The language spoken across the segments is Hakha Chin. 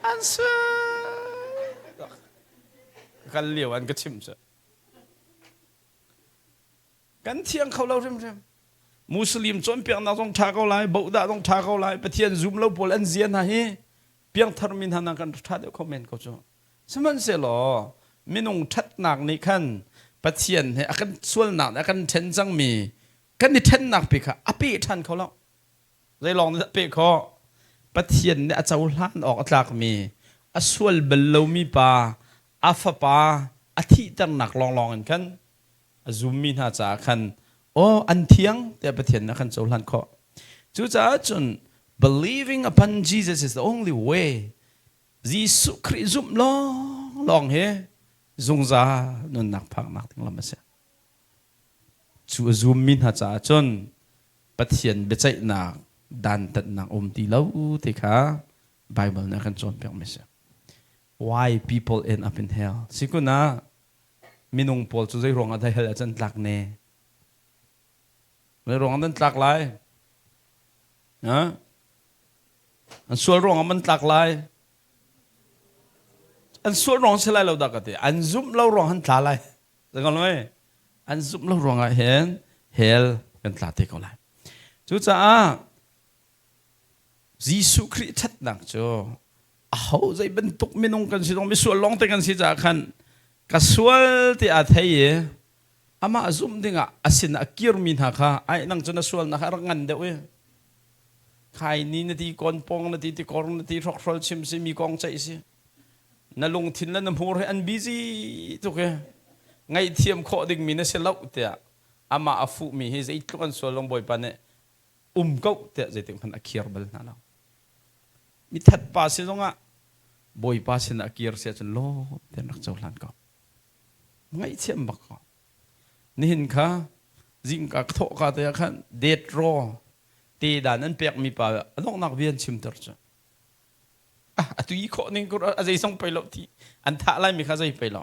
An sual. Kal lio an ka chimh cu. Kan thiang kho lo hrimhrim. Muslim cawnpiaknak zong ṭha ko lai, bohdah zong ṭha ko lai, Pathian zum lo pawl an zia hna hi piangthar mi hna kan ṭha deuh kho men ko cu. Sihmanhsehlaw minung ṭhatnak nih khan Pathian he a kan sualnak nih a kan ṭhen cangmi kan i ṭhennak pi kha a peh ṭhan kho lo. Zeilawng nih a peh khawh? Pathian nih a cohlan awk a tlakmi, a sual bal lomi pa, a fapa a thihternak lawnglawng in khan a zummi hna caah khan aw an thiang tiah Pathian nih a kan cohlan khawh. Cucaah cun believing upon Jesus is the only way. Jesuh Khrih zumh lawnglawng hi zungzal nunnak phaknak ding lam a si. Cu a zummi hna caah cun Pathian biaceihnak dantatnak um ti lo ti kha Bible nih a kan cawnpiakmi a si. Why people end up in hell? Sikun ah minung pawl cu zei ruangah dah hell ah cun tlak ne? Zei ruangah nan tlak lai? Ha? An sual ruangah man tlak lai? An sual ruang si lai lo dah ka ti. An zumh lo ruang han tla lai. An zumh lo ruangah hin hell kan tla te ko lai. Cucaah Jesuh Khrih ṭhatnak cu aho zei bantuk minung kan si zong misual lawng te kan si caah khan ka sual ti aa thei i amah zumh dingah a sin a kirmi hna kha ai nang cu na sualnak a rak ngan deuh i khai ni na ti kawn pong na ti tikor na ti hrokhrol chim si mi kong ceih si na lungthin le na hmur he an busy tuk i ngaihthiam khawh dingmi na si lo tiah amah a fuhmi hi zeitluk an sual lawng Bawipa nih um ko tiah zeitik hmanh a khiar bal hna lo. Mithat pa si zongah Bawipa sin a kir si ahcun lawm tein rak cohlan ko. Ngaihthiam bak ko. Nihin kha zingka ka thawh ka te ah khan det raw te dan an pekmi pa a donghnak bia an chimter cu. Ah, a tui khawh ning kur a zei zong pei lo ti an thah lai mi kha zei pei lo.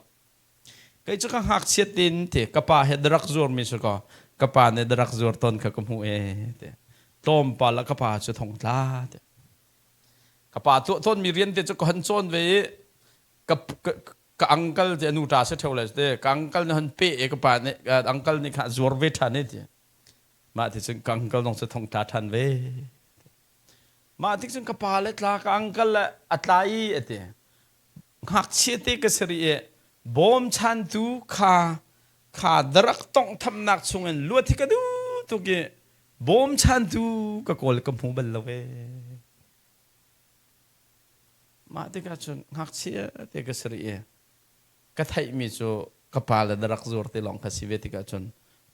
Kei cu ka ngakchiat tein te ka pa he darak zuar mi si kaw ka pa nih darak zuar ton kha ka hmuh e te tlawmpal ah ka pa cu thong tla te ka pa tuah tawn mi rian te cu ka hon cawn ve i ka ka uncle te anu ṭa si ṭheo le te ka uncle nih hon pe e ka pa nih uncle nih kha zuar ve ṭhan e ti mah ti cun ka uncle zong cu thong tla ṭhan ve. Mah tik cun ka pa le tla ka uncle le a tla i a ti. Ngakchia te ka si rih i bawmchantu kha kha darak tawnghthamnak chungin luat hi ka duh tuk i bawmchantu ka kawl ka hmu bal lo ee. Mah tikah cun ngakchia te ka si rih i ka theihmi cu ka pa le na rak zuar ti lawng kha si ve tikah cun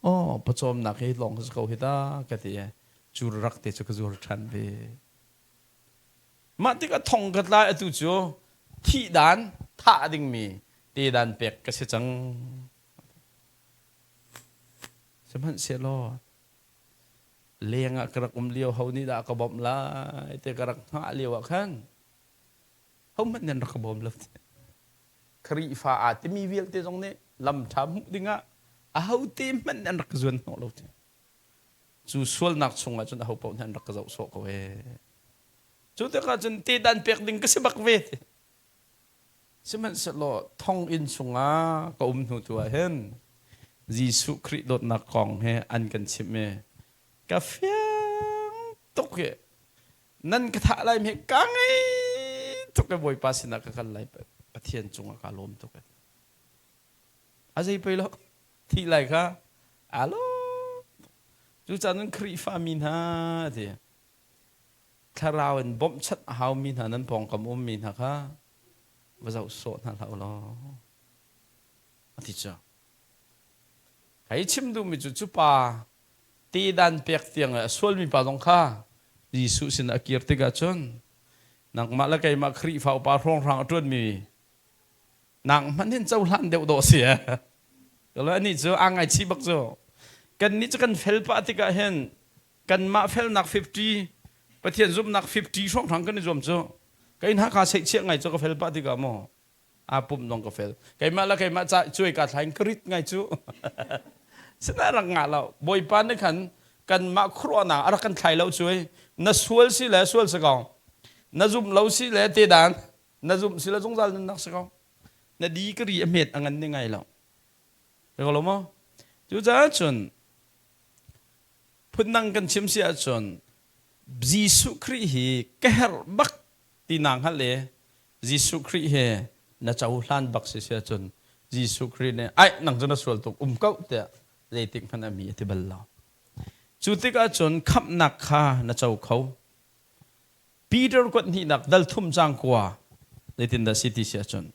aw pawcawmnak hi lawng si ko hi ta ka ti i cu rak te cu ka zuar ṭhan ve. Mah tikah thong ka tlai atu cu thih dan thah dingmi te dan pek ka si cang. Sihmanhsehlaw leng ah ka rak um lio ho nih dah ka bawmh lai te ka rak hngah lio ah khan hohmanh nan rak ka bawm lo. Khrihfa aa timi vialte zong nih lam ṭha hmuh dingah ahote hmanh an rak ka zuan hnawh lo. Cu sualnak chungah cun aho paoh nih an rak ka zoh sawh ko ee. Cu tikah cun tedan pek ding ka si bak ve ti. Sihmanhsehlaw thonginn chungah ka um hnu tu ah hin Jesuh Khrih dawtnak kong he an kan chimh i ka fiang tuk i nan ka thah lai mi ka ngei tuk i Bawipa sinah ka kal lai Pathian cungah kaa lawm tuk i a zei pei lo thih lai kha aa lawm cucaah cun Khrihfa mi hna ti thlarau in bawmhchanh a haumi hna nan pawngkam ummi hna kha va zoh sawh hna hlah u law a ti cu hei chim duhmi cu cu pa tedan pek tiang a sualmi pa zong kha Jesuh sin a kir tikah cun nangmah le keimah Khrihfa upa hrawnghrang a ṭuanmi nang hmanh hin cohlan deuh dawh si eh. Kalo anih cu aa ngaichih bak cu. Kannih cu kan fel pah tikah hin kanmah felnak 50 Pathian zumhnak 50 hrawnghrang kan i zuam cu. Kei hna ka seihchiah ngai cu ka fel pah tikah maw aa pumh zong ka fel keimah le keimah ca cuai ka thlain ka rit ngai cu sinah rak ngah lo bawipa nih khan kanmah khuaruahnak a rak kan thlai lo cuai na sual si le sual si ko na zumh lo si le te dan. Na zumh si le zungzal nunnak si ko. Na di ka ri a hmet a ngan ni ngai lo. Ka lo maw? Cucaah cun phundang kan chim si ahcun Jesuh Khrih hi ka herh bak ti naa hngalh i Jesuh Khrih hi na cohlan bak si si ahcun Jesuh Khrih nih ai nang cu na sual tuk um ko tiah zeitik hmanh a mi a ti bal lo. Cu tikah cun khamhnak kha na co kho. Peter kuat hnihnak dal thum cang kua zeitindah si ti si ahcun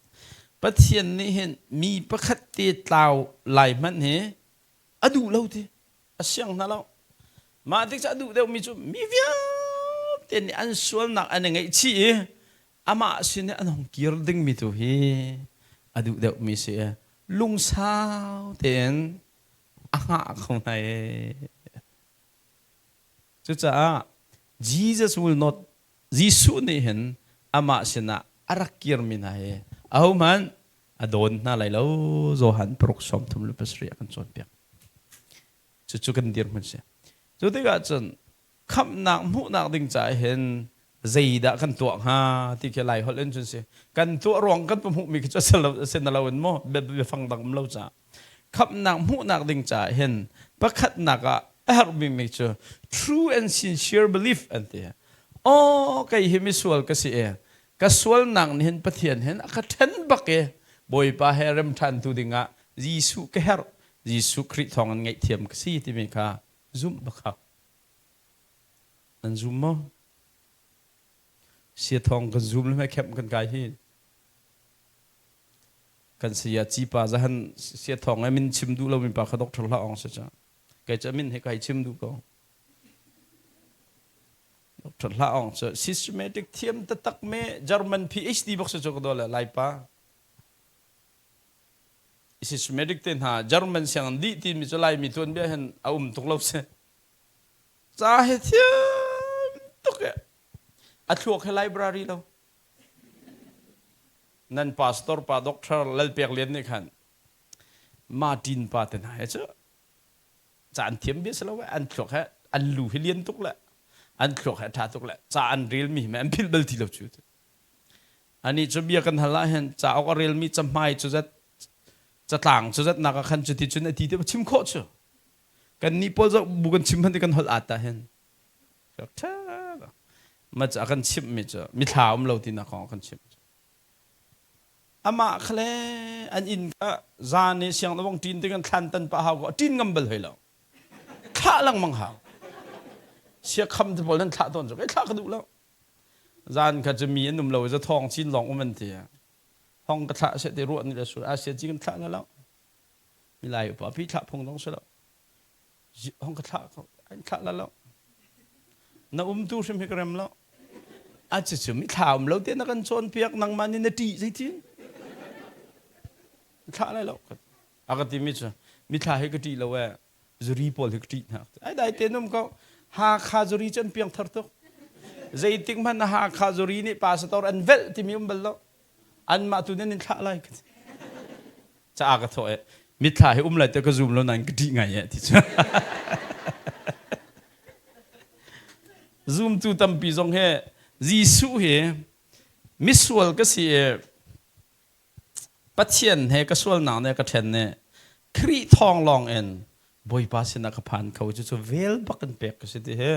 Pathian nih hin mi pakhat te tlau lai hmanh hi a duh lo ti a siang hna lo. Mah tik cu a duh deuhmi cu mi vialte nih an sualnak an i ngaihchih i amah sin i an hung kir dingmi tu hi a duh deuhmi si i lungsau tein a hngah kho hna ee. Cucaah Jesus will not Jesuh nih hin amah sinah a rak kirmi hna hi ahohmanh a dawn hna lai lo Johan paruk 37 a kan cawnpiak. Cucu kan dirhmun si. Cu tikah cun khamhnak hmuhnak ding caah hin zeidah kan tuah hnga ti khi Lai holh in cun si. Kan tuah ruang kan hmuhmi khi cu a si na lo in maw biafang dang um lo caah. Khamhnak hmuhnak ding caah hin pakhatnak ah a herhmi mi cu true and sincere belief an ti. Aw kei hi misual ka si i ka sualnak nih hin Pathian hin a ka ṭhen bak i Bawipa he rem ṭhan tu dingah Jesuh ka herh Jesuh Khrih thawngin ngaihthiam ka si timi kha zumh bak hau. Nan zum maw? Sia thawng kan zum le kemp kan kai hi. Kan saya cipa zahan sia thawng ai min chim duh lomi pa kha doctor hlah ong si cha. Kai cha min he kai chim duh ko. Doctor hlah ong cu systematic thiam taktak me German PhD bak si chu ka do le Lai pa. Systematic te hna German siang dih timi cu Laimi tuanbia hin a um tuk lo si. Ca he thiam tuk e. A thluak he library lo. Nan pastor pa Doctor Lalpek Lian nih khan Martin pa te hna he cu ca an thiam bia si lo an thluak he an lu hi lian tuk le an thluak he ṭha tuk le ca an relmi hi an philh bal ti lo cu. Anih cu bia kan hal ahhin cauk a relmi cahmai cu zat catlang cu zat nak ah khan cuti cun a ti ti chim khawh cu. Kannih pawl zoh bu kan chim hmanh ti kan holh at ah hin. Ma cu a kan chimhmi cu mithla um lo tinak kong a kan chimh. Amah kha le an inn kha zan i siang na vong ṭin ti kan thlan tan pah hau ko a ṭin ngam bal hoi lo. Thlah lengmang hau. Siakham te pawl nan thlah tawn cu kei thlah ka duh lo. Zan kha cu mi an um lo i zathawng chin lawng um an ti. Hong ka thlah seh ti ruah ni le sur Asia ci kan thlah na lo. Milai upa pi thlah phung dong si lo. Hong ka thlah ko an thlah la lo. Na um tu hrim hi ka rem lo. A cu cu mi thla um lo te na kan cawn piak nangmah nih na ṭih zeitin. Thlah lai lo. A ka ti mi cu mithla hi ka ṭih lo ee. Zuri pawl hi ka ṭih hna. Ai dai te num ko. Hakha zuri cu an piang thar tuk. Zeitik hmanh Hakha zuri nih pastor an velh timi um bal lo. Anmah tu nan in thlah lai. Ca ka thawh e. Mithla hi um lai te ka zum lo nain ka ṭih ngai e ti cu. Zumtu tampi zong he Jesuh hi misual ka si i Pathian he ka sualnak nih a ka ṭhen i Khrih thawng lawng in Bawipa sinah ka phan kho cucu vel bak in pek ka si ti hi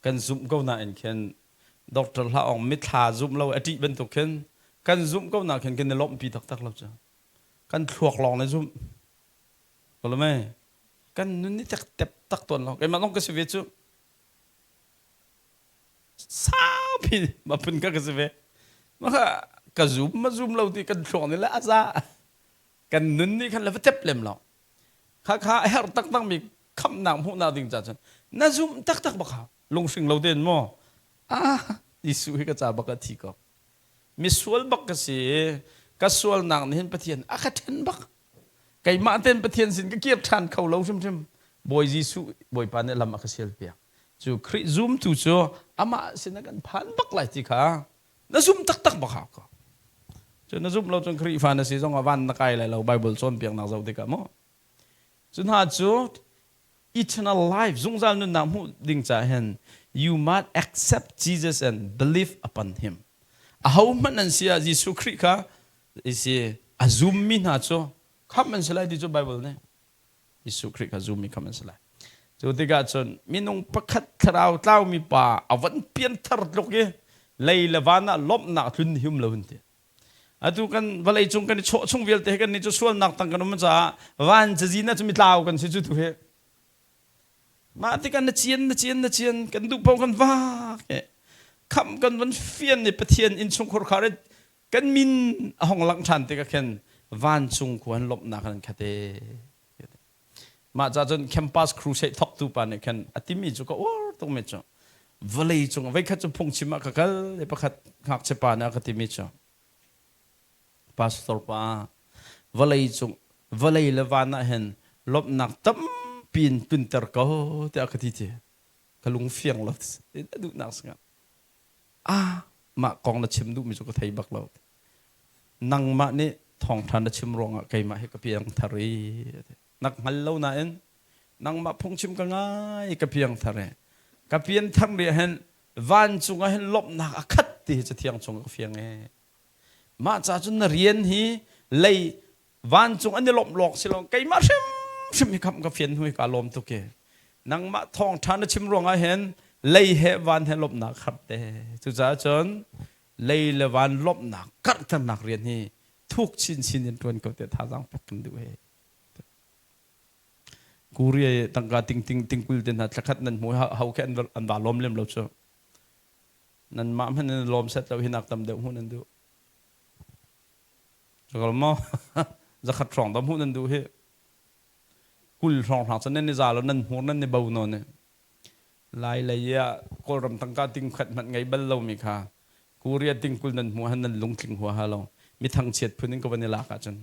kan zumh ko nain khin Doctor Hla Aung mithla zumh lo a ṭih bantuk khin kan zumh ko na khin kan i lawmhpi taktak lo cu kan thluak lawng nih zumh ko lo mei kan nun ni tek tep tak tawn lo keimah zong ka si ve cu Saupi ma phun ka ka si ve. Ma kha ka zum ma zum lo ti kan thluak nih le a za. Kan nun nih khan le va tep lem lo. Kha kha a herh taktak mi khamhnak hmuhnak ding ca cun na zum taktak bak hau. Lunghring lo tein maw? Ah, Jesuh hi ka ca bak a thi ko. Misual bak ka si i ka sualnak nih hin Pathian a ka ṭhen bak. Keimah tein Pathian sin ka kir ṭhan kho lo hrimhrim. Bawi Jesuh Bawipa nih lam a ka sialpiak. Cu Khrih zumtu cu amah sin ah kan phan bak lai ti kha na zum taktak bak hau ko. Cu na zumh lo cun Khrihfa na si zong ah van na kai lai lo Bible cawnpiaknak zoh tikah maw. Cu hna cu eternal life zungzal nunnak hmuh ding caah hin you must accept Jesus and believe upon him. Ahohmanh an si ah Jesuh Khrih kha isi a zummi hna cu khamh an si lai ti cu Bible nih Jesuh Khrih kha zummi khamh an si lai. Cu tikah cun minung pakhat thlarau tlaumi pa a van pianthar tluk i lei le van ah lawmhnak tlun hium lo an ti. Atu kan vawlei cung kan i chawh chung vialte he kan nih cu sualnak tang kan um caah van cazin ah cu mitlau kan si cu tu hi. Mah tikah na cian na cian na cian kan duh paoh kan vak i khamh kan van fian i Pathian innchungkhar khar i kan min a hong langh ṭhan tikah khin vancung khua an lawmhnak an khat e. Mah ca cun campus crusade thawktu pa nih khan a timi cu ka uar tukmi cu vawlei cung voikhat cu phungchim ah ka kal i pakhat ngakchia pa nih a ka timi cu pastor pa vawlei cung vawlei le van ah hin lawmhnak tampi in tlunter ko tiah ka ti ti ka lung fiang lo a duhnak singa ah mah kong na chim duhmi cu ka thei bak lo nangmah nih thawngṭha na chim ruangah keimah hi ka piang thar i nak hngal lo nain nangmah phungchim ka ngai ka piang thar i ka pian thar ri hin vancung ah hin lawmhnak a khat ti hi cathiang chung ka fiang e mah ca cun na rian hi lei vancung an i lawmh lawng si lo keimah hrimhrim hi kham ka fian hnu hi ka lawm tuk i nangmah thawngṭha na chim ruangah hin lei he van he lawmhnak khat te cucaah cun lei le van lawmhnak karhternak rian hi thuk chinchin in ṭuan ko tiah thazaang pek kan duh he Korea i tangka ting ting tingkul te hna thlakhat nan hmu ho khi an va lawm lem lo cu nan mah hmanh in lawm set lo hi nak tam deuh hmuh nan duh Zakal maw? Zakhat hrawng dam hmuh nan duh hi. 20 hrawng hrang cun nan i za lo nan hmur nan i bo nawn i. Lai lei ah Kawlram tangka ting khat hmanh ngei bal lomi kha Korea ting 20 nan hmuh han nan lungtling huaha lo. Mi thangchiat phun in ka van i lak ahcun.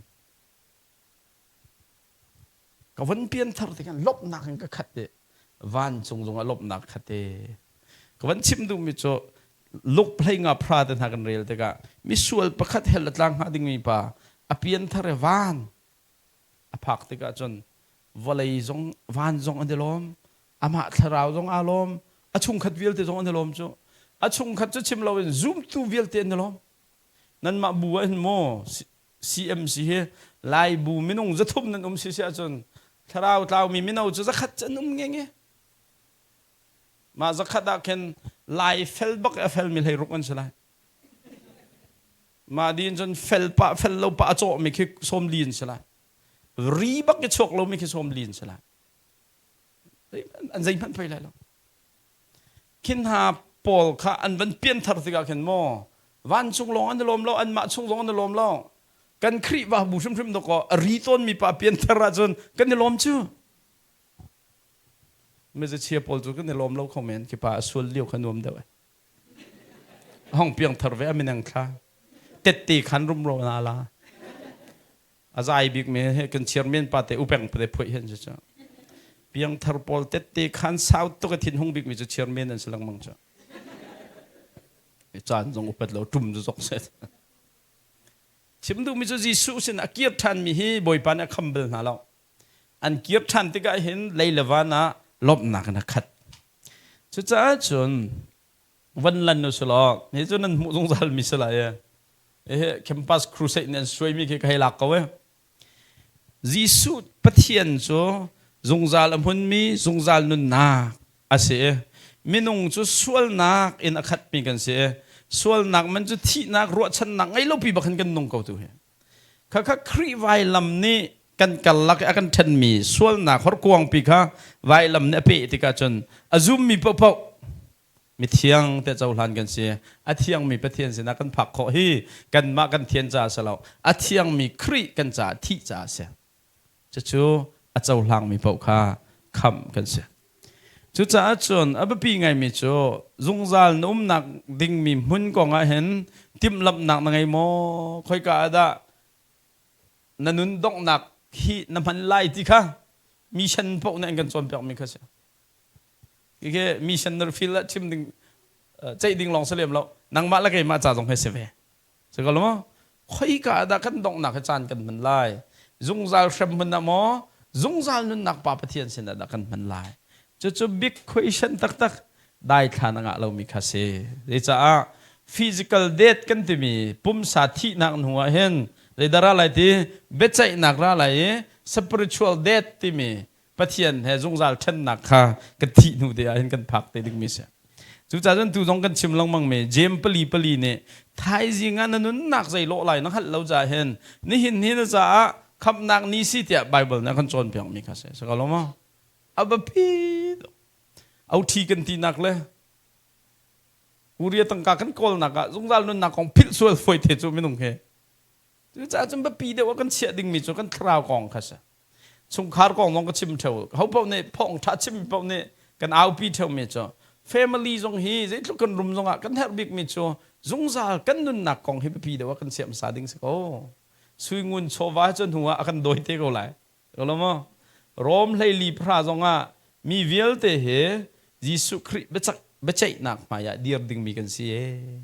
Ka von pianthar tikah lawmhnak in ka khat i vancung zongah lawmhnak khat i ka van chim duhmi cu Luke hlei nga phra te hna kan rel tikah misual pakhat hell a tlang hnga dingmi pa a pianthar i van a phak tikah cun vawlei zong van zong an i lawm amah thlarau zong aa lawm a chungkhat vialte zong an i lawm cu a chungkhat cu chim loin zumtu vialte an i lawm nanmah bu ah hin maw CMC hi Laibu minung 300 nan um si si ahcun thlarau tlaumi mino cu 100 cu an um ngenge. Mah 100 ah khin Lai fel bak a felmi 16 an si lai. Mah din cun fel pah fel lo pah a cawhmi khi 40 an si lai. Ri bak i chuak lomi khi 40 an si lai. An zeihmanh pei lai lo. Khi hna pawl kha an van pianthar tikah khin maw vancung lawng an i lawm lo anmah chung zong an i lawm lo kan Khrihfabu hrimhrim dawkaw a ri tawnmi pa pianthar ahcun kan i lawm cu mizachia pawl cu kan i lawm lo kho men khi pa a sual lio kha nuam deuh hong piangthar ve a mineng thla tette khan rumro na la A zai bik mi he kan chairman pa te upeng pa te phuai hen cu piangthar pawl tette khan sau tuk a thin hung bik mi cu chairman an si lengmang cu caan zong upat lo tum cu zok set chim duh mi cu Jesuh sin a kir ṭhan mi hi Bawipa nih a kham bal hna lo an kir ṭhan tikah hin lei le van ah lawmhnak in a khat cucaah cun van lan u sulaw hi cu nan hmuh zungzal mi si lai e campus crusade nih an suaimi khi ka hei lak ko e Jesuh Pathian cu zungzal a hmunmi zungzal nunnak a si i minung cu sualnak in a khatmi kan si i sualnak man cu thihnak ruahchannak ngei lopi bak hin kan nung ko tu hi khakha Khrih vailam nih kan karlak i a kan ṭhenmi sualnak horkuangpi kha vailam nih a peh tikah cun a zummi paohpaoh mithiang te cohlan kan si a thiangmi Pathian sinah kan phak khawh hi kanmah kan thian caah si lo a thiangmi Khrih kan caah thih caah a si cucu a cohlangmi paoh kha khamh kan si cucaah cun a biapi ngaimi cu zungzal na umnak dingmi hmun kong ah hin timhlamhnak na ngei maw khoika ah dah na nun donghnak hi na hman lai ti kha mission paoh nih an kan cawnpiakmi kha si Khi missionary field ah chim ding ceih ding lawng si lem lo nangmah le keimah ca zong he si ve si ko lo maw khoika ah dah kan donghnak hi caan kan hman lai zungzal hrem hmun ah maw zungzal nunnak pa Pathian sin ah dah kan hman lai cucu big question taktak daithlan a ngah lomi kha si zecaah Physical death kan timi pumsa thihnak hnu ah hin zeidah ra lai ti biaceihnak ra lai i spiritual death timi Pathian he zungzal ṭhennak kha kan thih hnu te ah hin kan phak te dingmi si. Cucaah cun tu zong kan chim lengmang mi Jeim pali pali nih thaizing ah na nunnak zei lawh lai na hngalh lo caah hin nihin hi na caah khamhnak ni si tiah Bible nih a kan cawnpiak mi kha si. Si ko lo maw? A biapi tuk. Auṭhi kan tinak le Korea tangka kan kawlnak ah zungzal nunnak kong philh sual fawi te cu minung he. Cucaah cun biapi deuh ah kan chiah dingmi cu kan thlarau kong kha si. Chungkhar kong zong ka chim theo. Ho paoh nih phawng ṭha chimmi paoh nih kan aupi theomi cu family zong hi zeitluk kan rum zongah kan herh bikmi cu zungzal kan nunnak kong hi biapi deuh ah kan chiah hmasa ding si ko. Sui ngun chawva cu hnu ah a kan dawi te ko lai. Lo maw? Rom hleili pahra zongah mi vialte he Jesuh Khrih biacak biaceihnak hmaiah dir dingmi kan si ee.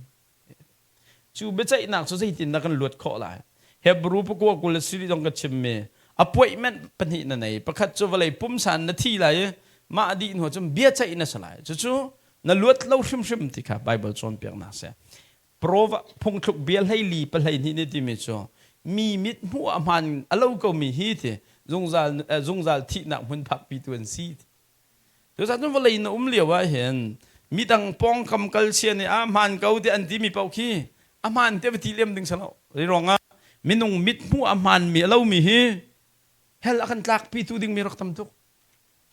Cu biaceihnak cu zeitindah kan luat khawh lai? Hebrew pakua 20 le siri zong ka chimmi appointment pahnih na nei. Pakhat cu vawlei pumsa in na thi lai i mah dih hnu cun biaceih na si lai. Cucu na luat lo hrimhrim ti kha Bible cawnpiaknak si. Prova phungthluk bia hleili pahlei hnih nih timi cu mi mit hmuh ah hmaan a lo komi hi ti zungzal zungzal thihnak hmun phakpitu an si. Cucaah cun vawlei na um lio ah hin midang pawngkam kal chia nih ah hmaan ko tiah an timi paoh khi a hmaan tiah va ti lem ding si lo. Zei ruangah minung mit hmuh a hmaanmi a lomi hi hell a kan tlakpitu dingmi rak tam tuk.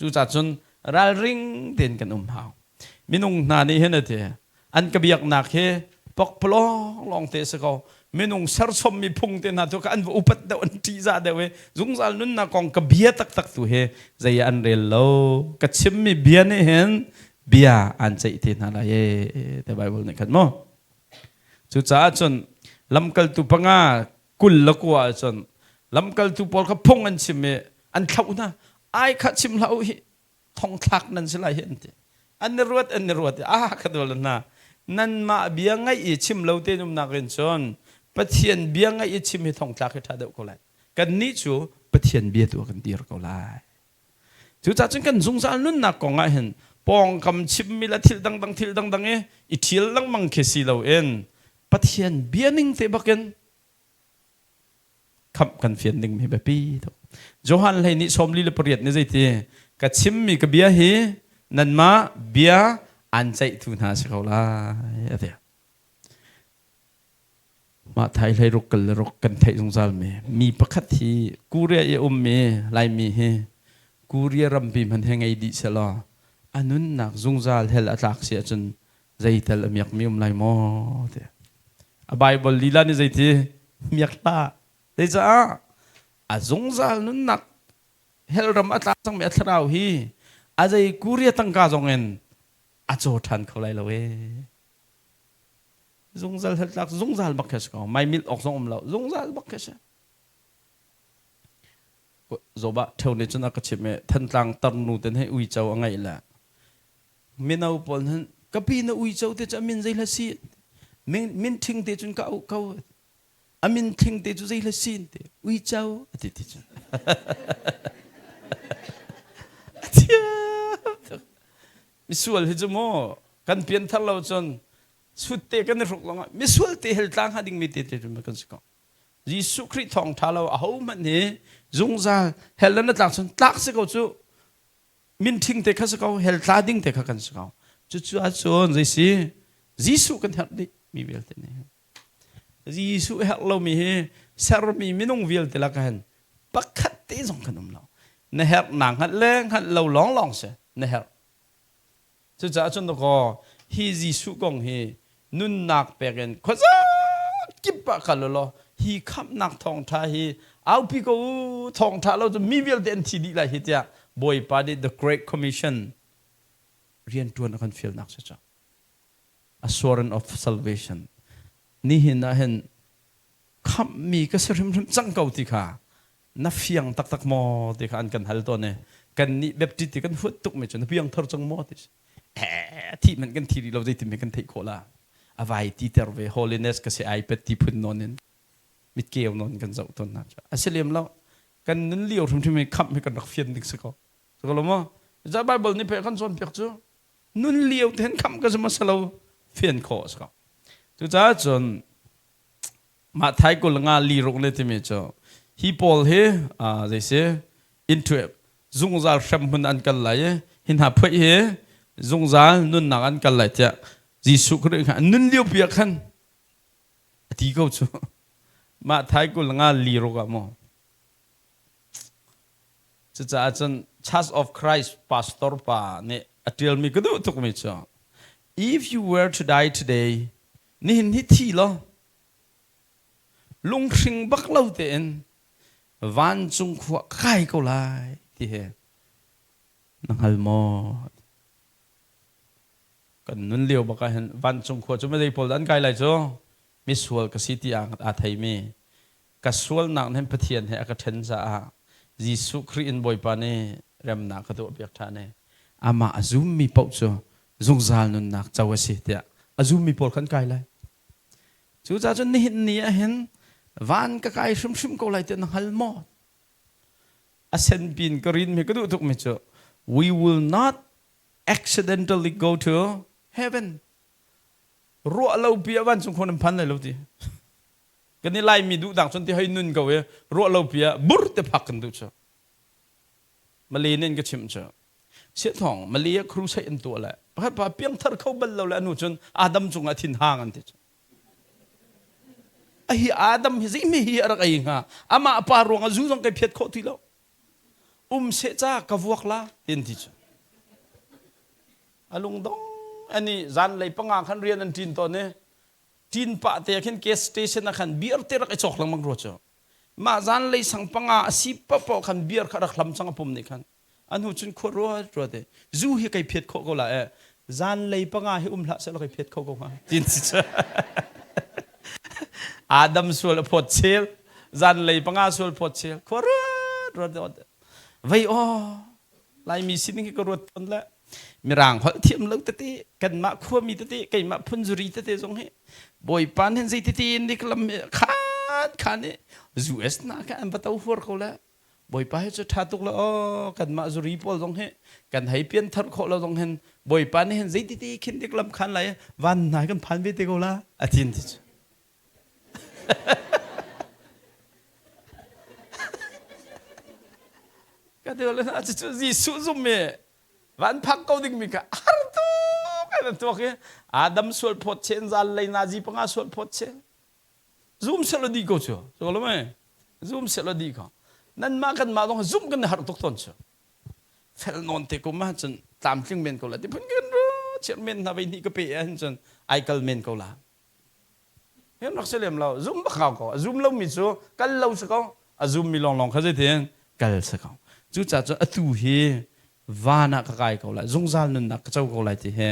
Cucaah cun ralring tein kan um hau. Minung hna nih hin a ti an ka biaknak hi pokpalawng lawng te si ko. Minung serchommi phung te hna tu kha an va upat deuh an ṭihzah deuh i zungzal nunnak kong ka bia taktak tu hi zei ah an rel lo. Ka chimmi bia nih hin bia an ceih te hna lai ee te Bible nih khan mu. Cucaah cun lamkaltu panga 29 ah cun lamkaltu pawl kha phung an chim i an thlauh hna. Ai kha chim hlah u hi thongthlak nan si lai hi an ti. An i ruat an i ruat i ah ka dol hna. Nanmah bia ngaih i chim lo te umnak in cun Pathian bia ngaih i chim hi thongtlak hi ṭha deuh ko lai. Kannih cu Pathian bia tu ah kan dir ko lai. Cucaah cun kan zungzal nunnak kong ah hin pawngkam chimmi le thil dangdang thil dangdang i i ṭhial lengmang khi si loin Pathian bia ning te bakin khamh kan fian ding mi biapi tuk. Johan hlei nih 48 nih zeiti ka chimmi ka bia hi nanmah bia an ceihtu hna si ko lai a ti. Mah thai hlei ruk kal le ruk kan theih zungzal mi mi pakhat hi Korea i ummi Laimi hi Korea rampi hmanh he ngei dih selaw a nunnak zungzal hell a tlak si ahcun zeital a miakmi um lai maw ti. A Bible lila nih zeiti miak hlah. Zeicah a zungzal nunnak hell ram a tla cangmi a thlarau hi a zei Korea tangka zong in a caw ṭhan kho lai lo ee. Zungzal hell tlak zungzal bak khi si ko. Mai milh awk zong um lo. Zungzal bak khi si. Zoba theo nih cun a ka chimh i Thantlang tarnu ten hei uico a ngeih le mino pawl hin ka pi na uico te cu a min zei hla si min min ṭhing te cun ka auh ko a min ṭhing te cu zei hla si te uico a ti ti cun a thiam tuk misual hi cu maw kan pianthar lo cun sut te kan i hruk lawngah misual te hel tlang hnga dingmi te te cu kan si ko Jesuh Khrih thawngṭha lo ahohmanh hi zungzal hell na tlak cun tlak si ko cu min ṭhing te kha si ko hell tla ding te kha kan si ko cucu ahcun zei si Jesuh kan herh dih mi vialte nih Jesuh herh lomi hi sermi minung vialte lakah hin pakhat te zong kan um lo na herh naa hngalh le hngalh lo lawnglawng si na herh Cucaah cun dakaw hi Jesuh kong hi nunnak pek in khuaza kip ah kal ulaw hi khamhnak thawngṭha hi aupi ko u thawngṭha lo cu mi vialte an thi dih lai hi tiah Bawipa nih the Great Commission rianṭuan a kan fialnak si cu. Assurance of salvation. Nihin ah hin khamhmi ka si hrimhrim cang ko ti kha na fiang taktak maw ti kha an kan hal tawn i kannih Baptist ti kan huat tukmi cu na piangthar cang maw ti eh thih hmanh kan thi rih lo zeitin kan theih khawh la a vai ti ter ve holiness ka si ai pet ti phun nawn in mitkeu nawn kan zoh tawn hna cu a si lem lo kan nun lio hrimhrim hi khamh hi kan rak fian ding si ko si ko lo maw za Bible nih pei kan cawnpiak cu nun lio ten khamh ka si ma si lo fian khawh a si ko. Cucaah cun mah thai kul nga li ruk ne timi cu hi pawl hi zei si into zungzal hremhmun an kal lai i hi hna phoih hi zungzal nunnak an kal lai tiah Jesuh Khrih kha nun lio pi ah khan a ti ko cu. Mah thai kul nga li ruk ah maw Cucaah cun Church of Christ pastor pa nih a ṭialmi ka duh tukmi cu If you were to die today, nihin hi thi law lunghring bak lo tein vancung khua ka kai ko lai ti hi na hngal maw? Kan nun lio bak ah hin vancung khua cu madei pawl dah an kai lai cu misual ka si ti aa theimi ka sualnak nih Pathian he a ka ṭhen caah Jesuh Khrih in Bawipa nih remnak ka tuahpiak ṭhan i amah a zummi paoh cu zungzal nunnak co a si tiah a zummi pawl khan kai lai. Cucaah cun nihin ni ah hin van ka kai hrimhrim ko lai tiah na hngal maw? A senpi in ka rin mi ka duh tukmi cu we will not accidentally go to heaven. Ruah lo pi ah vancung khua nan phan lai lo ti. Kan i Laimi duh dang cun ti hei nun ko i ruah lo pi ah bur te phak kan duh cu. Malay nih an ka chimh cu. Siathawng Malay ah crusade an tuah le pakhat pa piangthar kho bal lo le anu cun Adam cungah thin hang an ti cu. A hi Adam hi zeimi hi a rak ei hnga amah pa ruangah zu zong kai phiat khawh ti lo. Um seh ca ka vuak la tin ti cu. A lungdong ani zanlei panga khan rian an ṭin tawn i ṭin pah te khin gas station ah khan beer te rak i cawk lengmang rua cu mah zanlei sang panga a si paohpaoh khan beer kha rak hlam cang a pum nih khan a hnu cun khua ruat ruat i zu hi kai phiat khawh ko la e zanlei panga hi um hlah sehlaw kai phiat kho ko hnga tin si cu Adam sual a phawt chel zanlei panga sual phawt chel khua ruat ruat vei aw Laimi sining hi ka ruat tawn le Mirang holh thiam lo tete kanmah khuami tete keimah phunzuri tete zong hi Bawipa nih zei tete in dik lam khan khan i US na kha an va to huar ko le Bawipa hi cu ṭha tuk le aw kanmah zuri pawl zong hi kan hei pian thar khawh lo zong hin Bawipa nih hin zei tete khin dik lam khan lai van nai kan phan ve te ko la a tin ti cu Ka ti le na cu Jesuh zum i van phak ko ding mi kha har tuk an tuak i Adam sual phawt chen zal lei nazi panga sual phawt chen zum sel di ko chu so lo mai zum sel di ko nan ma kan ma dong zum kan har tuk ton chu fel non te ko ma chun tlamtling men ko la ti phun kan ro chiar men na vei ni ka pe an chun ai kal men ko la Hin rak si lem lo. Zum bak hau ko. A zum lomi cu kal lo si ko. A zummi lawnglawng kha zeitin kal si ko. Cucaah cun atu hi van ah ka kai ko lai, zungzal nunnak ka co ko lai ti hi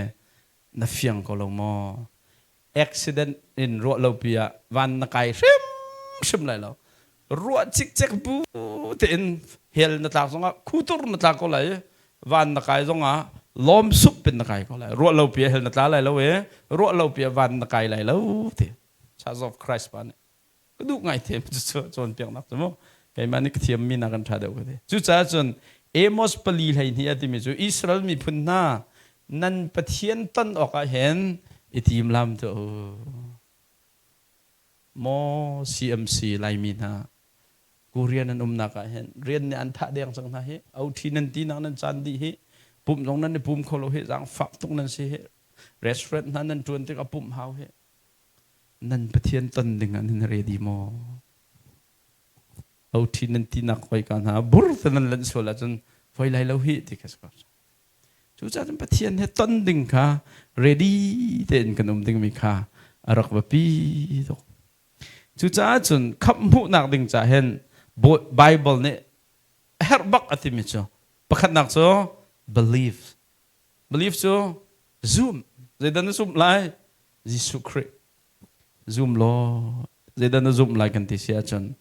na fiang ko lo maw? Accident in ruah lo pi ah van na kai hrimhrim lai lo. Ruah cikcek bu tein hell na tlak zongah khutur na tlak ko lai i van na kai zongah lawm sup in na kai ko lai. Ruah lo pi ah hell na tla lai lo i ruah lo pi ah van na kai lai lo ti. Church of Christ pa nih ka duh ngai them cu cawnpiaknak cu mu keimah nih ka thiammi na kan ṭha deuh ka ti. Cucaah cun Amos pali 12 a timi cu Israel miphun hna nan Pathian ton awkah hin i tim lam tuah u. Maw CMC Laimi hna Korea nan umnak ah hin rian nih an thah deng cang hna hi OT nan ti nak nan caan dih hi pumh zong nan i pum kho lo hi zaangfak tuk nan si hi restaurant hna nan ṭuan tik a pumh hau hi nan Pathian ton ding ah nan ready maw OT nan ti nak hoi ka hna bur te nan lanh sual ahcun foi lai lo hi ti ka si ko Cucaah cun Pathian he ton ding kha ready tein kan um dingmi kha a rak biapi tuk. Cucaah cun khamh hmuhnak ding caah hin Bible nih a herh bak a timi cu pakhatnak cu belief. Belief cu zum. Zeidah na zumh lai? Jesuh Khrih. Zum law zeidah na zumh lai kan ti si ahcun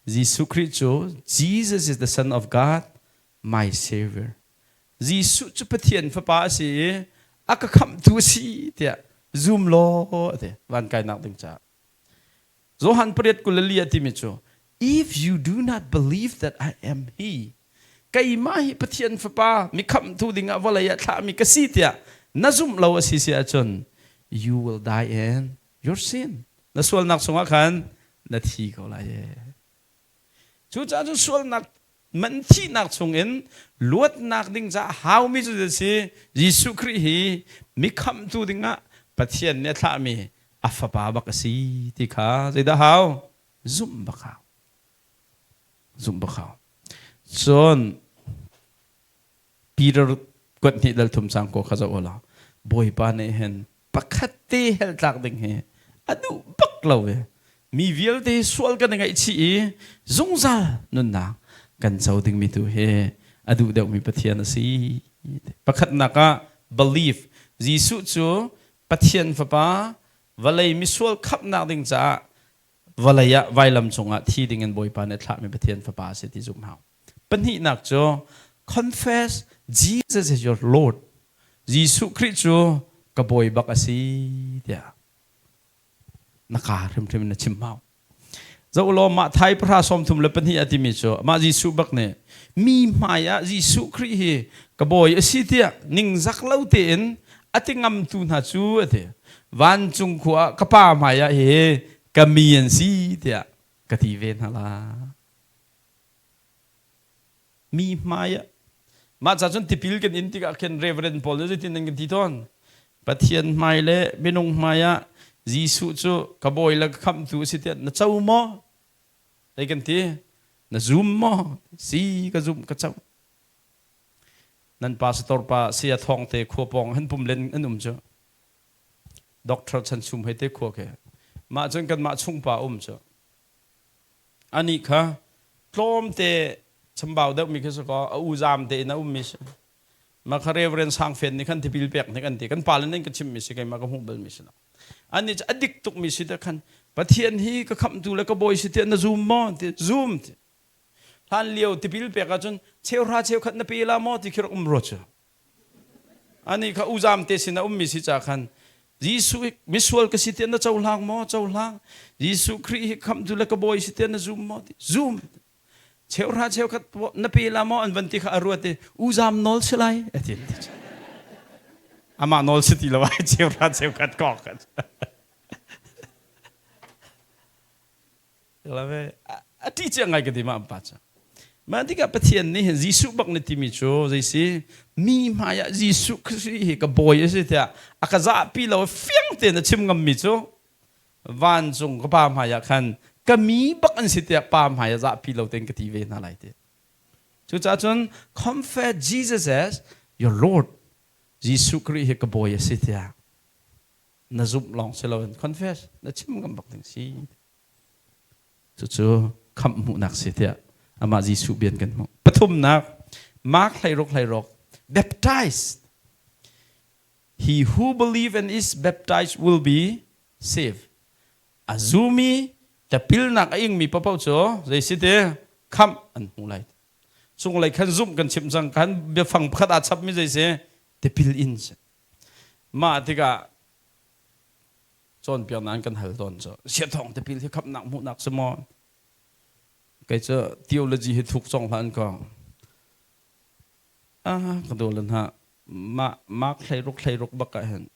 Jesuh Khrih cu Jesus is the Son of God, my Savior. Jesuh cu Pathian fapa a si i a ka khamhtu a si tiah zum law a ti van kainak ding caah. Johan pariat 24 a timi cu if you do not believe that I am he keimah hi Pathian fapa mi khamhtu ding ah vawlei ah thlahmi ka si tiah na zumh lo a si si ahcun you will die in. Your sin. Na sualnak chungah khan na thi ko lai e. Cucaah cun sualnak man thihnak chungin luatnak ding caah haumi cu a si Jesuh Khrih hi mi khamhtu dingah Pathian nih a thlahmi a fapa bak a si ti kha zeidah hau? Zumh bak hau. Zumh bak hau. Cun Peter kuat hnih dal thum cang ko kha zoh ulaw Bawipa nih hin pakhat te hell tlak ding hi a duh bak lo ve mi vialte sual kan i ngaihchih i zungzal nunnak kan co dingmi tu hi a duh deuhmi Pathian a si pakhatnak ah belief Jesuh cu Pathian fapa vawlei misual khamhnak ding caah vawlei ah vailam cungah thi dingin Bawipa nih a thlahmi Pathian fapa a si ti zumh hau Pahnihnak cu confess Jesus is your Lord. Jesuh Khrih cu ka bawi bak a si tiah na kaa hrimhrim in na chim hau. Zoh law mah thai pahra 32 a timi cu mah Jesuh bak nih mi hmai ah Jesuh Khrih hi ka bawi a si tiah ningzak lo tein a ti ngamtu hna cu a ti. Vancung khua ah ka pa hmai ah hihi ka mi an si tiah ka ti ve hna la. Mi hmai ah mah ca cun tipil kan in tikah khin Reverend pawl nih zeitin an kan ti tawn Pathian hmai le minung hmai ah Jesuh cu ka bawi le ka khamhtu a si tiah na co maw? Zei kan ti? Na zum maw? Si ka zumh ka co. Nan pastor pa saya thawng te khua pawng han pum len an um cu. Doctor Chan Chum hei te khua ke. Mah cun kanmah chung pa um cu. Anih kha tlawmte chambau deuhmi khi si kaw a uzam tein a ummi si. Mah kha Reverend Sang Fen nih khan tipil pek nih kan ti. Kan pale nih kan chimmi si keimah ka hmuh balmi si lo. Annih cu a dik tukmi si te khan Pathian hi ka khamhtu le ka bawi si tiah na zum maw? Ti zum ti. Hlan lio tipil pek ahcun cheuhra cheukhat na pe la maw ti khi rak um rua cu. Anih kha uzam te sin a ummi si ca khan Jesuh hi misual ka si tiah na cohlang maw? Cohlang. Jesuh Khrih hi khamhtu le ka bawi si tiah na zum maw? Zum. Cheuhra cheukhat na pe la maw? An van ti kha a ruat i uzam nawl si lai a ti. Amah nawl si ti lo ai cheuhra cheukhat kok. A ṭih cia ngai ka ti ma pa cu. Mah tikah Pathian nih hin Jesuh bak na timi cu zei si mi hmai ah Jesuh Khrih hi ka bawi a si tiah a ka zahpi lo fiang tein a chim ngammi cu vancung ka pa hmai ah khan ka mi bak an si tiah pa hmai ah zahpi lo tein ka ti ve hna lai ti. Cucaah cun confess Jesus as your Lord. Jesuh Khrih hi ka bawi a si tiah na zumh lawng si loin confess na chim ngam bak ding si. Cucu khamh hmuhnak si tiah amah Jesuh bian kan hmuh. Pathumnak, Mark 16 16 baptized. He who believe and is baptized will be saved. A zumi tapilnak a ingmi paoh cu zei si te khamh an hmu lai. Cunglei khan zumh kan chim cang kan biafang pakhat aa chapmi zei si tipil in si. Mah tikah cawnpiaknak an kan hal tawn cu siathawng tipil hi khamhnak hmuhnak si maw kei cu theology hi thuk cong hlah an ko ah ka dawlan hna mah mark 16 16 bak ah hin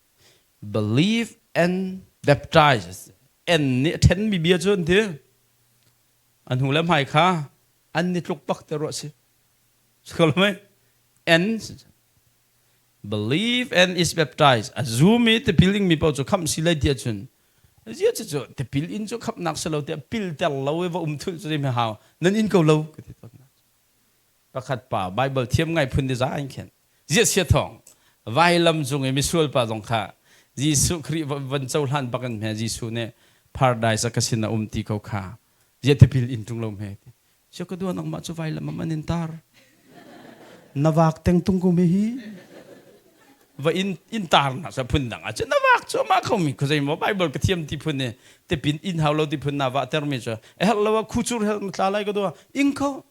believe and baptize en nih a ṭhenmi bia cu an ti an hnu le hmai kha an ni tluk bak te ruah si Skolmai en believe and is baptized a zum i tipil ingmi paoh cu khamh si lai ti ahcun zia cu cu tipil in cu khamhnak si lo tiah pilter lo i va um thulh cu zei hau nan in ko lo ka ti tawn pakhat pa bible thiam ngai phun ti za in khen zia sia thawng vailam cung i misual pa zong kha Jesuh Khrih van cohlan bak in hme Jesuh nih paradise a ka sin a um ti ko kha zia tipil in tung lo hme ti Sia ka dua nangmah cu vailam am an in tar. Na vak teng tung ko me hi. Va in in tar na sa phun dang ah na vak cu ma kho mi khuzei mo Bible ka thiam ti phun ni te pin in hau lo ti phun na va ter mi chu e hel lo khu chur hel tla lai ka dua ing kho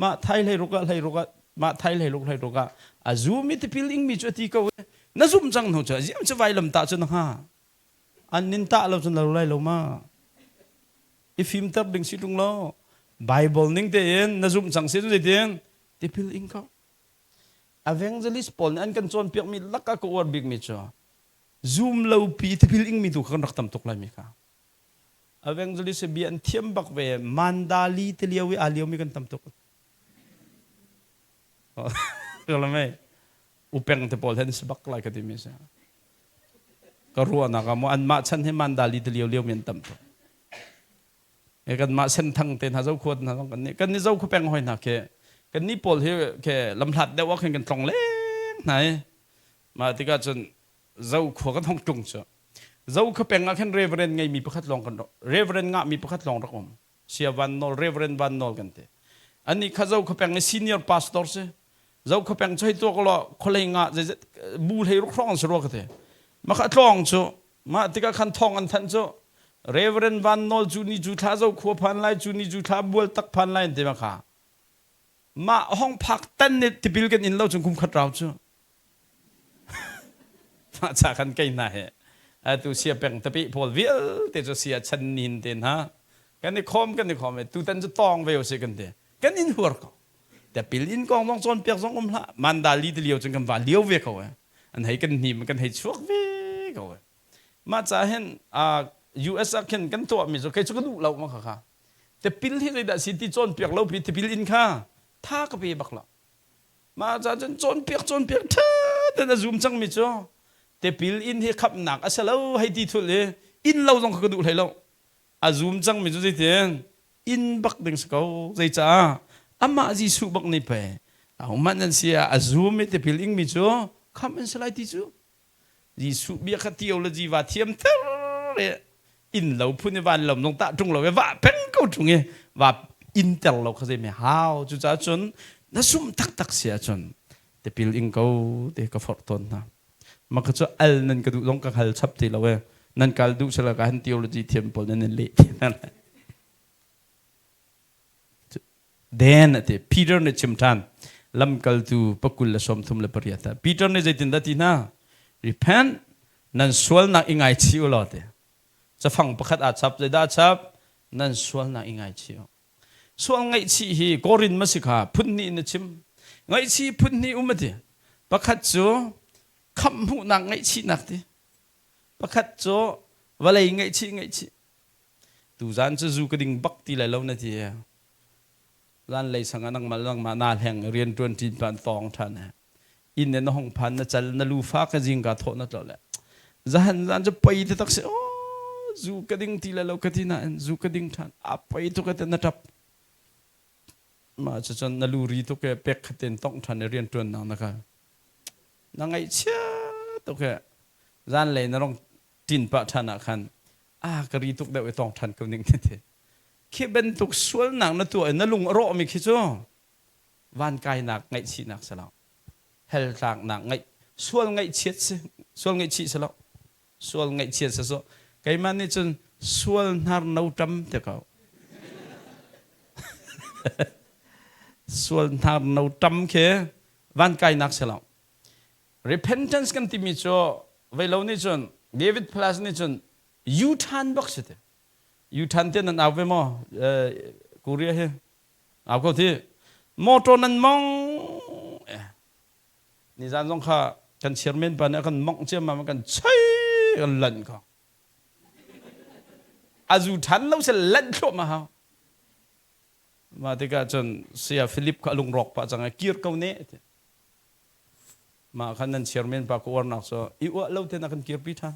ma thai hlei ruka hlei ruka ma thai hlei ruk hlei ruka a zu mi tipil ing mi chu ti ko na zum cang hnu chu ziam chu vailam ta chu na ha An nin tah lo cun lo lai lo ma. I fimter ding si tung lo. Bible ning tein na zumh cang si zeitin tipil ing ko. Evangelist pawl nih an kan cawnpiakmi lakah ka uar bikmi cu. Zum lo pi tipil ingmi tu kha kan rak tam tuk lai mi kha. Evangelist bia an thiam bak ve mandali te lio i aa lio mi kan tam tuk. Mei upeng te pawl hen si bak lai ka ti mi si. Ka ruahnak ah mu anmah chan hi mandali te lio lio mi an tam tuk. E kanmah senthang te hna zo khuat hna zong kan nih kan ni zo khu peng hoi hna ke kan ni pawl hi ke lamhlat deuh ah khin kan tlong leng hna i mah tikah cun zo khua kan hong tlung cu zo kha peng ah khin reverend ngeimi pakhat lawng kan reverend ngahmi pakhat lawng rak um sia van nawl reverend van nawl kan ti ani kha zo kha peng i senior pastor si zo kha peng choi tuak lo kholei nga zeizet bu hlei ruk hrawng si rua ka ti ma kha tlawng cu Mah tikah khan thawng an thanh cu Reverend Van Nawl cu ni cu thla zo khua phan lai cu ni cu thla bual tak phan lai an ti ma kha. Mah hong phak tan nih tipil kan in lo chung kum khat rau cu. Mah cha khan kei hna he atu sia peng tapi pawl vialte cu sia chan nin te hna kan i khawm kan i khawm e tutan cu tawng ve usih kan ti kan in huar ko tipil in kong zong cawnpiak zong um hlah mandali ti lio cun kan va lio ve ko e an hei kan hnim kan hei chuak ve ko mah ca hin US ah khin kan tuahmi cu kei cu ka duh lo ma kha kha tipil hi zeidah si ti cawnpiak lo pi tipil in kha tha ka pe bak lo mah ca cun cawnpiak cawnpiak ṭha ten a zum cangmi cu tipil in hi khamhnak a si lo hei ti thul i in lo zong kha ka duh hlei lo a zum cangmi cu zeitin inn bak ding si ko zeicah amah Jesuh bak nih pei ahohmanh nan si ah a zum i tipil ingmi cu khamh an si lai ti cu Jesuh bia kha theology va thiam ter i inn lo phun i van lom zong tah ṭung lo i va peng ko ṭung i va inn ter lo kha zei hau cucaah cun na sum taktak si ahcun tipil ing ko te ka forh tawn hna mah kha cu al nan ka duh zong ka hal chap ti lo e nan kal duh sala ka han theology thiam pawl nan in leh ti hna Then ati Peter nih chim ṭhan lamkaltu pakul le 38 ah Peter nih zeitindah ti hna repent nan sualnak i ngaichih u law ti cafang pakhat aa chap zeidah a chap nan sualnak i ngaichih u Sual ngaihchih hi Korin ma si kha phun hnih in a chim. Ngaihchih phun hnih um a ti. Pakhat cu khamh hmuhnak ngaihchihnak ti. Pakhat cu vawlei ngaihchih ngaihchih. Tuzan cu zu ka ding bak ti lai lo na ti. Zan lei sang ah nangmah nangmah naa hleng rian ṭuan ṭin pa an tawng ṭhan. Inn in na hong phan na cal na lu fa ka zingka thawh na tlo le. Zahan zan cu poi te tak si oh zu ka ding ti lai lo ka ti nain zu ka ding ṭhan a poi tuk te na ṭap. Mah cucun na lu ri tuk e pek khat in tongh ṭhan i rian ṭuan nak na kal. Na ngaihchia tuk he zanlei na rong ṭin pah ṭhan ah khan a ka ri tuk deuh i tong ṭhan ko ning ti. Khi bantuk sualnak na tuah i na lung a rawhmi khi cu van kainak ngaihchihnak si lo. Hell tlaknak ngaih sual ngaihchiat si sual ngaihchih si lo. Sual ngaihchiat si so keimah nih cun sual hnar no ṭam te ko. Sual hnar no ṭam khi van kainak si lo. Repentance kan timi cu veilo nih cun David Plus nih cun U-turn bak si te. U-turn te nan au ve maw? Korea hi au ko thi. Motor nan mong. Nizan zong kha kan chairman pa nih a kan mongh ciammam a kan choi kan lanh ko. A zu ṭhan lo se lanh thluahmah hau. Mah tikah cun Saya Philip kha a lungrawk pah cang i kir ko ne ti. Mah khan nan chairman pa ka uarnak cu i uah lo ten a kan kirpi ṭhan.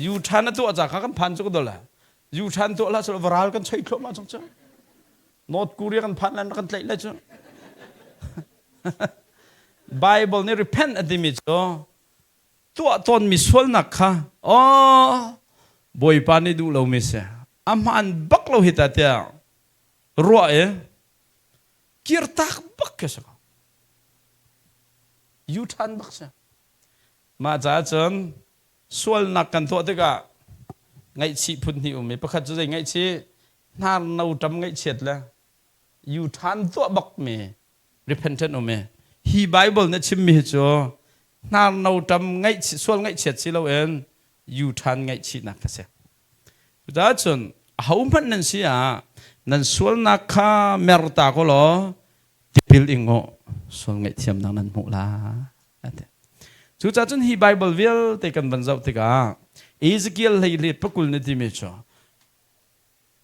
Yu ṭhan a tuah ca kha kan phan cu ka dol ah. Yu ṭhan tuah hlah selaw varal kan choi thluahmah cang cu. North Korea kan phan lan kan tlaih lai cu. Bible nih repent a timi cu tuah tawnmi sualnak kha aw Bawipa nih duh lomi si a hmaan bak lo hi ta tiah ruah i kirtak bak khi si ko. U-turn bak si. Mah caah cun sualnak kan tuah tikah ngaihchih phun hnih um i pakhat cu zei ngaihchih hnar no ṭam ngaihchiat le U-turn tuah bakmi repentant um i hi Bible nih a chimmi hi cu hnar no ṭam ngaihchih sual ngaihchiat si loin U-turn ngaihchihnak a si. Cucaah cun ahohmanh nan si ah nan sualnak kha merta ko law tipil ing u sual ngaihthiamnak nan hmuh lai. Cucaah cun hi Bible vialte kan van zoh tikah Ezekiel hlei le pakul na timi cu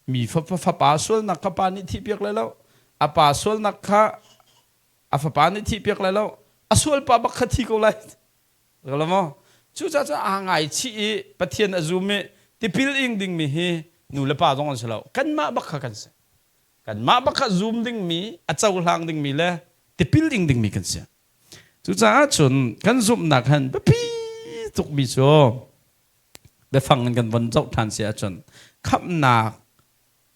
mi fapa sualnak kha pa nih thihpiak lai lo a pa sualnak kha a fapa nih thihpiak lai lo a sualpa bak kha thi ko lai lo maw cucaah cun aa ngaichih i Pathian a zum i tipil ing dingmi hi nu le pa zong an si lo kanmah bak kha kan si kanmah bak kha zum dingmi a cohlang dingmi le tipil ing dingmi kan si cucaah cun kan zumhnak han biapi tukmi cu biafang in kan von zoh ṭhan si ahcun khamhnak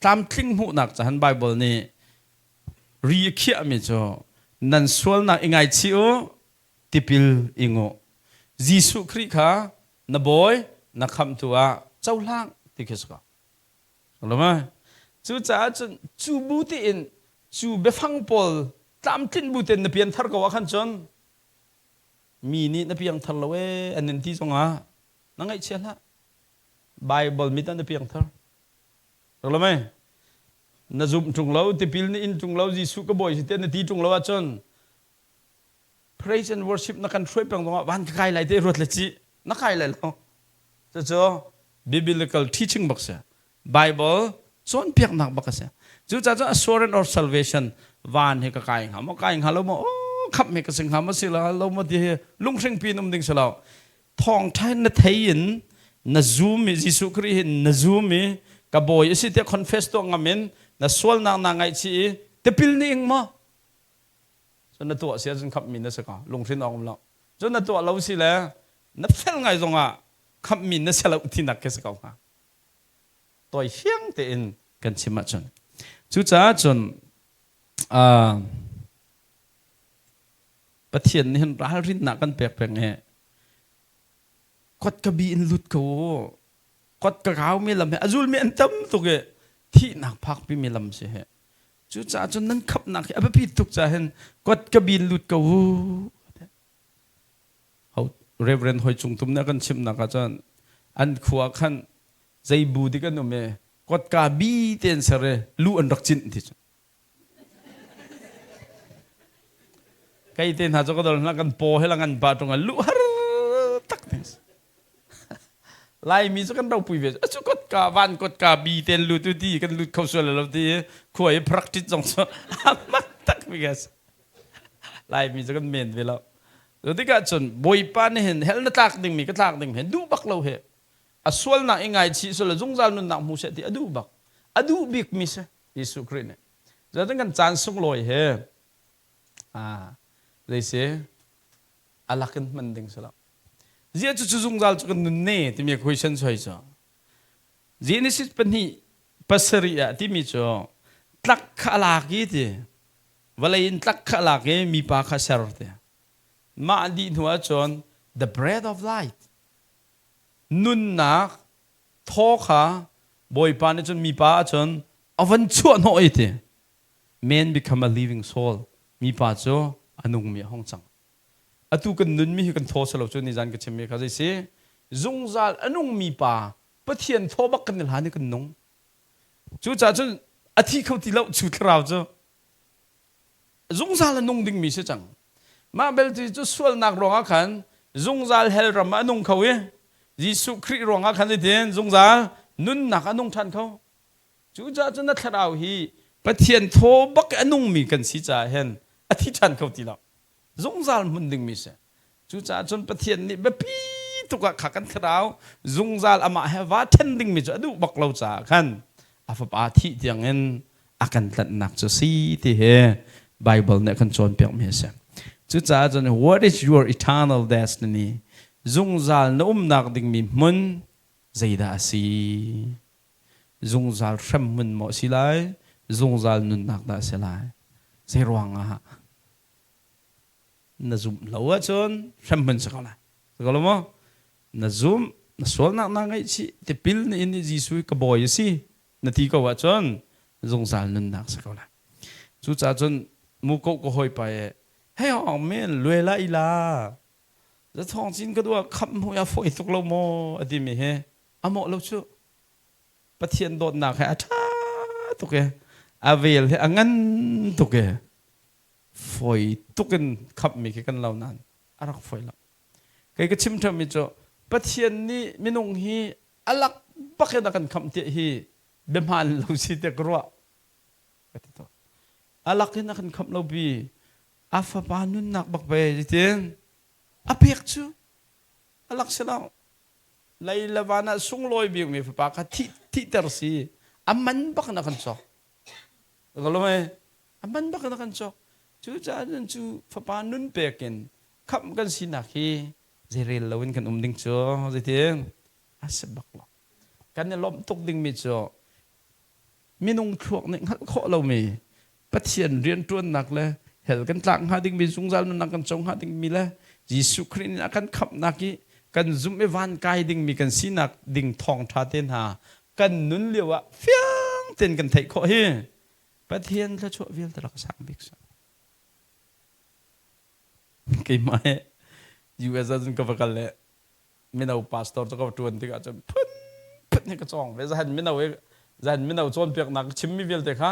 tlamtling hmuhnak cahan Bible nih ri a khiahmi cu nan sualnak i ngaichih u tipil ing u Jesuh Khrih kha na bawi na khamhtu ah cohlang ti khi si ko. Cucaah cun cu bu tein cu biafang pawl tlamtlinh bu tein na pianthar ko ah khan cun mi nih na piangthar lo ee an in ti zongah na ngaihchia hlah. Bible mit ah na piangthar. Lo mei? Na zumh ṭung lo, tipil na in ṭung lo, Jesuh ka bawi si tiah na ti ṭung lo ahcun praise and worship na kan hruai peng zongah van ka kai lai te ruat le ci na kai lai lo cucu biblical teaching bak si bible cawnpiaknak bak a si cucaah cun assurance of salvation van hi ka kai hnga maw kai hnga lo maw oh khamh hi ka si hnga maw si lo maw ti hi lunghring pin um ding si lo thawngṭha na thei in na zum i Jesuh Khrih hin na zum i ka bawi a si tiah confess tuah ngam in na sualnak naa ngaihchih i tipil ni ing maw Cun na tuah si ahcun khamhmi na si ko. Lunghrin awk um lo. Cun na tuah lo si le na fel ngai zongah khamhmi na si lo tinak khi si ko hnga. Tawi fiang tein kan chim ahcun. Cucaah cun uh, Pathian nih hin ralrinnak kan pek peng i kot ka bi in lut ko kot ka kau mi lam he a zulmi an tam tuk i thihnak phakpi mi lam si he Cucaah cun nan khamhnak hi a biapi tuk caah hin kot ka bin lut ko u. Ho Reverend Hoi Cung Tum nih a kan chimhnak ah cun an khua khan zei bu dik an um i kotka bi te an ser i lu an rak cinh ti cu. Kei te hna cu ka dol hna kan paw he la ngan pa ṭung ah lu har tak te. Laimi cu kan ropui ve. Acu kotka van kotka bi ten lut u ti kan lut kho sual lo ti khua i practice zong cu amak tak mi gas. Laimi cu kan men ve lo. Cu tikah cun Bawipa nih hin hell na tlak ding mi ka tlak ding hin duh bak lo he. A sualnak i ngaichih sual zungzal nunnak hmu seh ti a duh bak. A duh bik mi si Jesuh Khrih nih. Zatin kan caan sunglawi he ah zei si alak in hman ding si lo. Ziah cucu zungzal cu kan nun ne timi question soi cu. Genesis pahnih pasarih ah timi cu tlak kha a lak i ti vawlei in tlak kha a lak i mipa kha ser ti. Mah dih hnu ahcun the bread of life nunnak thaw kha Bawipa nih cun mipa ahcun a van chuah hnawh i ti. Man become a living soul. Mipa cu a nungmi a hung cang. Atu kan nunmi hi kan thaw si lo cu nizan ka chimmi kha zei si zungzal a nungmi pa Pathian thaw bak kan i hlan i kan nung. Cucaah cun a thi kho ti lo cu thlarau cu zungzal a nung dingmi si cang. Mah belte cu sualnak ruangah khan zungzal hell ram ah a nung kho i Jesuh Khrih ruangah khan zeitin zungzal nunnak a nung ṭhan kho. Cucaah cun na thlarau hi Pathian thaw bak i a nungmi kan si caah hin a thi ṭhan kho ti lo. Zungzal hmun dingmi si. Cucaah cun Pathian nih biapi tuk ah kha kan thlarau zungzal amah he vaa ṭhen dingmi cu a duh bak lo caah khan a fapa thih tiangin a kan tlanhnak cu si ti hi Bible nih a kan cawnpiakmi a si. Cucaah cun what is your eternal destiny? Zungzal na umnak dingmi hmun zeidah a si? Zungzal hremhmun maw a si lai? Zungzal nunnak dah a si lai? Zei ruangah? Na zumh lo ahcun hremhmun si ko lai. Si ko lo maw? Na zumh, na sualnak naa ngaihchih, tipil na in i Jesuh ka bawi a si na ti ko ahcun zungzal nunnak si ko lai. Cucaah cun muko ka hawipa e hei hong men lue la ila zathawng cin ka dua khamh hmu ya fawi tuk lo maw a timi hi a mawh lo cu Pathian dawtnak he a ṭha tuk i a vel he a ngan tuk i fawi tuk in khamhmi khi kan lo nain a rak fawi lo. Kei ka chim ṭhami cu Pathian nih minung hi a lak bak in a kan khamh tiah hi biahmaan lo si tiah ka ruah. Ka ti tawn. A lak in a kan khamh lo bi a fapa nunnak bak ve titin a pek cu a lak si lo. Lei le van ah sunglawi bikmi fapa kha thih thihter si a man bak in a kan cawk. Ka lawm e. A man bak in a kan cawk. Cucaah cun cu fapa nun pek in khamh kan sinak hi zeirel loin kan um ding cu zeitin a si bak lo. Kan i lawmh tuk dingmi cu minung thluak nih hngalh khawh lomi Pathian rianṭuannak le hell kan tlak hnga dingmi zungzal nunnak kan co hnga dingmi le Jesuh Khrih nih a kan khamhnak i kan zumh i van kai dingmi kan sinak ding thawngṭha te hna kan nun lio ah fiang tein kan theih khawh hi Pathian thluachuah vialte rak sang bik sa. Keimah he US ah cun ka va kal le mino pastor cu ka va ṭuan tikah cun phun phun he ka cawng ve zahan mino i zahan mino cawnpiaknak ka chimmi vialte kha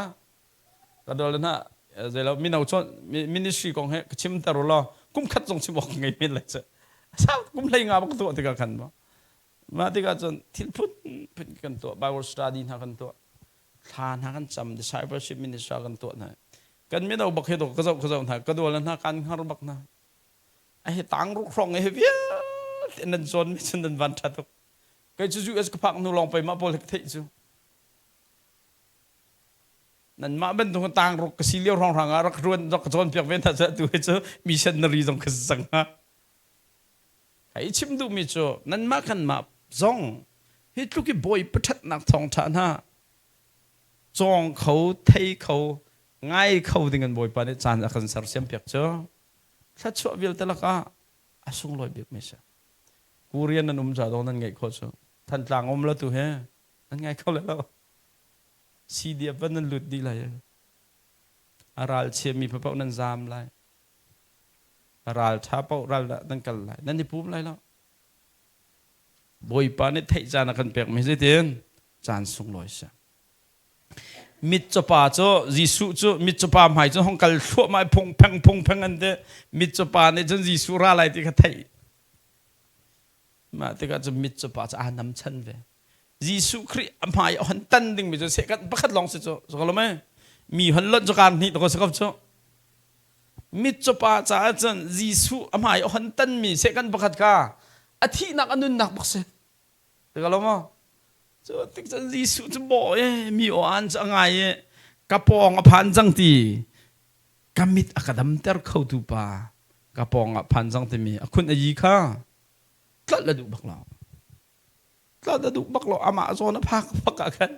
ka dol hna zeilo mino cawn ministry kong he ka chimter u law kum khat zong chim awk ngei men lai cu sau kum hlei nga bak tuah tikah khan maw mah tikah cun thil phun phun kan tuah Bible study hna kan tuah thla hna kan cam discipleship ministry kan tuah hna kan mino bak he ka zoh ka zoh hna ka dual hna kan hngar bak hna a hi tang ruk hrawng he vialte nan cawn mi cun nan van ṭha tuk kei cu US ka phak hnu lawng pei mah pawl he ka theih cu nanmah bantuk tang ruk ka si lio hrawng hrang ah rak ruan rak ka cawnpiak ve hna cu tu hi cu missionary zong ka si cang hnga Hei chim duhmi cu nanmah kanmah zong hi tluk i bawi paṭhatnak thawngṭha hna cawng kho, thei kho, ngai kho ding in Bawipa nih caan a kan sersiampiak cu thluachuah vialte lakah a sunglawi bikmi si. Korean nan um ca dawh nan ngeih khawh cu Thantlang um lo tu he nan ngai kho lai lo. CDF van nan lut dih lai. A ral chiami paoh nan zaam lai. Ral ṭha paoh ral ah nan kal lai. Nan i pum lai lo. Bawipa nih theih caan a kan pekmi zeitin caan sunglawi si. Mitcawpa cu Jesuh cu mitcawpa hmai cu hong kal thluahmah i phung pheng phung pheng an ti. Mitcawpa nih cun Jesuh ra lai ti kha theih. Mah tikah cun mitcawpa cu aa nam chan ve. Jesuh Khrih a hmai a hon tan dingmi cu sehkan pakhat lawng si cu si ko lo mei mi hon lonh cu kar hnih to si ko cu mitcawpa caah cun Jesuh a hmai a hon tanmi sehkan pakhat kha a thihnak a nunnak bak si ti ko lo maw cu tik cun Jesuh cu baw i mi aw an cu a ngai i ka pawng a phan cang ti ka mit a ka damter khotu pa ka pawng ah phan cang timi a khun a yi kha tlolh a duh bak lo Tla duh bak lo amah zawn a phak bak ah khan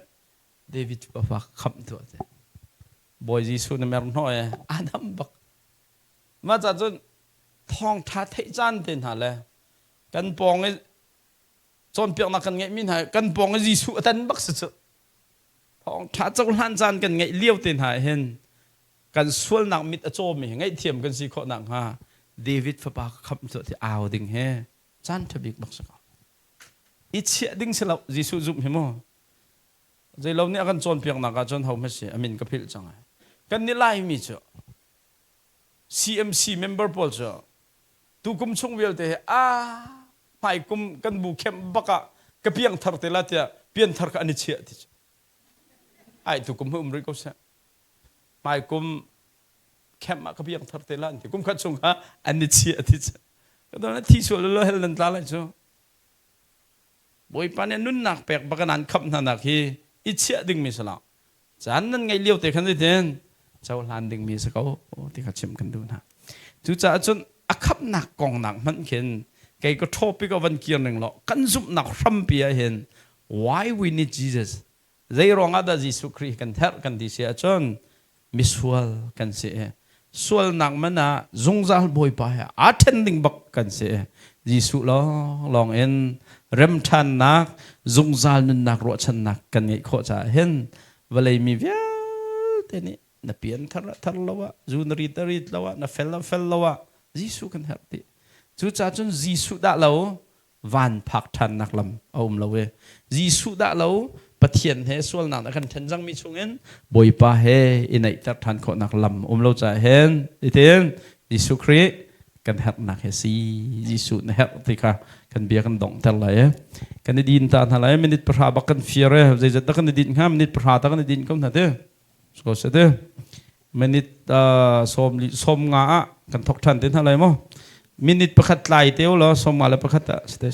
David cu a khamh tuah te. Bawi Jesuh na mer hnawh e a dam bak. Mah ca cun thawngtha theih caan te hna le kan pawng i cawnpiaknak kan ngeihmi hna kan pawng i Jesuh a tan bak si cu. Thawngtha cohlan caan kan ngeih lio te hna hin kan sualnak mit a cawmi ngaihthiam kan si khawh nakhnga David fapa ka khamh tuah ti au ding he caan ṭha bik bak si ko. I chiah ding si lo Jesuh zumh hi mu. Zeilo nih a kan cawnpiaknak ah cun ho hme si a min ka philh cang ai. Kan nih Laimi cu CMC member pawl cu tukum chung vialte hi a hmai kum kan bu khem bak ah ka piang thar te la tiah pianthar kha an i chiah ti cu. Ai tukum hi um rih ko seh. Hmai kum khem ah ka piang thar te la an ti. Kum khat chung kha an i chiah ti cu. Ka dol na thi sual lo hell nan tla lai cu. Bawipa nih nunnak pek bak in an khamh hna nak hi i chiah dingmi si lo. Caan nan ngeih lio te khan zeitin cohlan dingmi si ko ti kha chim kan duh hna. Cucaah cun a khamhnak kong nak hmanh khin kei ka topic a van kir ning law kan zumhnak hrampi ah hin why we need Jesus Zei ruangah dah Jesuh Khrih kan herh kan ti si ahcun misual kan si i sualnak man ah zungzal Bawipa he aa ṭhen ding bak kan si i Jesuh lawnglawng in remṭhannak zungzal nunnak ruahchannak kan ngeih khawh caah hin vawlei mi vialte nih na pian thar ah thar lo ah zu na rit ah rit lo ah na fel ah fel lo ah Jesuh kan herh dih. Cucaah cun Jesuh dah lo van phak ṭhannak lam a um lo i Jesuh dah lo Pathian he sualnak a kan ṭhen cangmi chungin Bawipa he i naihter ṭhan khawhnak lam um lo caah hin itin Jesuh Khrih Kan herhnak hi si. Jesuh na herh ti kha kan bia kan donghter lai e. Kan i din ta hna lai minute 10 bak kan fir e. Zeizat dah kan i din hnga minute 10 ta kan i din ko hna te. Ko se te. Minute 15 ah kan thok ṭhan te hna lai maw? Minute 1 tlai te u law 51 ah si te.